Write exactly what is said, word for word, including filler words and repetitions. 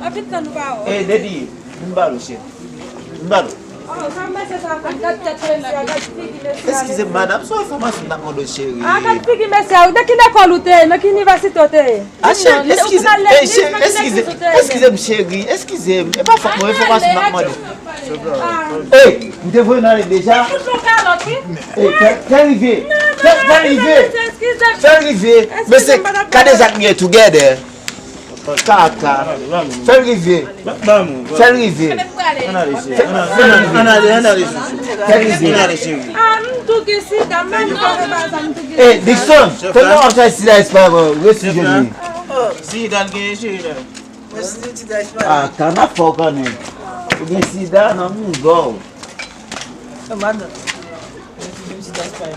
Anpil tan nou pa wè. Eh, Daddy, m ba nou, cheri. M ba nou. Oh, sa mesye sa fè, gad tèt mesye a, gad figi mesye a. Eskize m, madanm, se yon enfòmasyon m t ap mande w, cheri. Ah, gad figi mesye a. De ki lekòl ou te ye? Nan ki inivèsite w te ye? Ah, cheri, eskize, eh, cheri, eskize, eskize m, cheri, eskize m. E pa fòt mwen, enfòmasyon m t ap mande. Eh, m te voye nan règ deja. Fout nou kalòt, wi. Eh, fè, fè rive. Fè, fè rive. Fè rive. Mesye, kadejak m ye together. Kaka. Fè l rive. Fè l rive. Ann ale, cheri. Ann ale, ann ale, ann ale, cheri. Fè l rive. Ann ale, cheri. Ah, m tou gen sida, m pa gen pa sa, m tou gen sida. Eh, Dixon, tèlman w ap chache sida espayòl, resi jeni. Sida l genyen, cheri, la. Mwen si ti dèch pa. Ah, kana fò kanmenm. Ou gen sida nan mouzò w. Madan. Mwen si ti dèch pa.